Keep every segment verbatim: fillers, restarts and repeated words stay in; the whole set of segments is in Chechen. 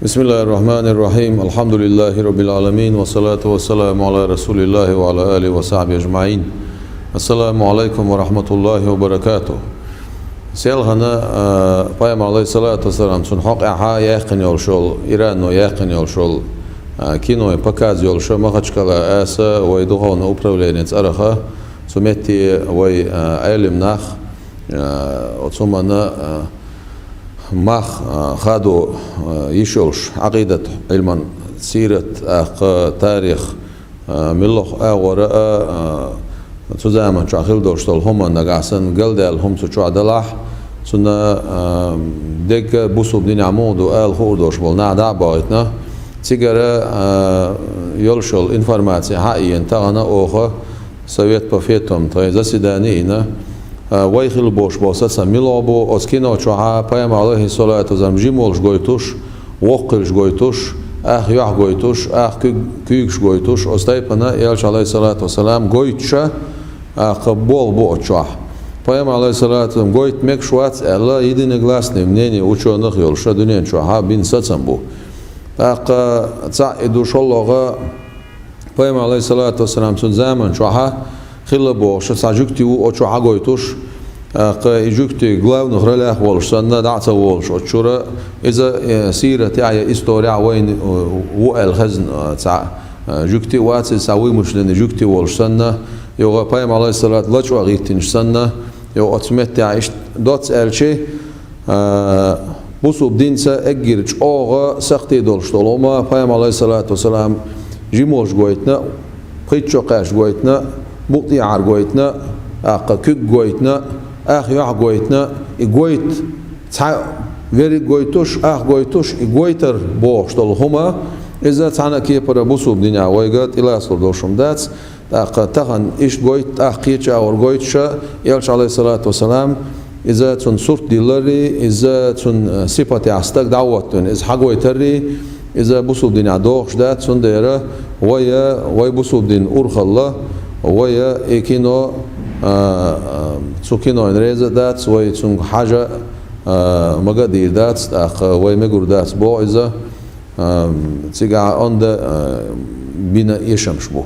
بسم الله الرحمن الرحيم. الحمد لله رب العالمين، والصلاة والسلام على رسول الله وعلى آله وصحبه أجمعين. السلام عليكم ورحمة الله وبركاته. Селхана, а, Пайхамар, алейхиссалату вассалам, цун хьокъехьа яьккхина йолуш йолу, Ирано яьккхина йолуш йолу, а, кино, показ йолуш Махачкала аса вай духовное управление цӀараха, цу метте вай, а, Ӏелим нах, а, оцу хӀуманна, а, мах, а, хадо, а, йиш йолуш, Ӏакъидат Ӏилман, сират, а, кха, тарих, а, муьлхха агӀора а, а, цу заман чохь хила долуш долу хӀума нагахь санна галдаьлла хӀума цу чохь далахь, цунна, а, дегга бусулба динехь муха ду ала хуур долуш болу нах дӀа а бохуьйтина. Цигара, а, йолуш йолу информаци хьа а йина, тахана оха Совет по фетвам тхайн заседани йина, а, вай хила бохуш болу сацам муьлха бу, оцу кино чохьа Пайхамар, алейхиссалату вассалам, жима волуш гойтуш, воккха хилча гойтуш, ах юьхь гойтуш, ах куьг-, куьйгаш гойтуш, оцу тайпана Элча, алейхиссалату вассалам, гойтуша, а, кха болх бу оцу чохь. Пайхамар, алейхиссалату вассалам, гойту мегаш вац аьлла, единогласное мнение учёных йолуша дуьнен чохьа бина сацам бу. ТӀаккха цхьаъ и ду шолгӀа, Пайхамар, алейхиссалату вассалам, цун заман чохьа хилла бохуша цхьа жуьгти ву оцу чохьа гойтуш, а, кха и жуьгти главных ролях волуш санна, дӀа а ца волуш оцу чура, иза, э, сиратехь я исторехь вайна, э, ву аьлла хезна, э, цхьа, э, жуьгти а вац иза, цхьа вымышленный жуьгти волуш санна, йогӀа Пайхамар, алейхиссалату, лачкъо гӀиттинчу санна, йогӀа оцу меттехь иштта доцца аьлчи, а, бусулба динца эггира чӀогӀа сакхте долуш долу хӀума, Пайхамар, алейхиссалату вассалам, жимолуш гойтина, пхийтта чокхаьрча гойтина, букъ тӀехьара гойтина, а, кха куьг гойтина, ах юьхь гойтина, и гойту цхьа верриг гойтуш, ах гойтуш, и гойтар бохуш долу хӀума, иза цхьана а кепара бусулба динехь вайга тӀелацалур долуш хӀума дац, ТӀаккха тахана иштта гойту, тӀаккха кхечу агӀор гойтуша, Элча, алейхиссалату вассалам, иза цунна сурт дилларий, иза цунна, э, сипатехь стаг дӀахӀоттийна, иза хьагойтарий, иза бусулба динехь догӀуш дац, цундела вай, вай бусулба дин урхалла, вай и кино, а, а, цу кинойна реза а дац, вай цунга хьажа, а, мага а дийр дац, тӀаккха вай мегур дац боху иза, а, цигахь онда, а, бина эшамаш бу.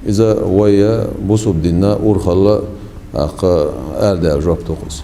Иза вай бусулба динна урхалла, а, кха арадаьлла жоп ду-кх иза.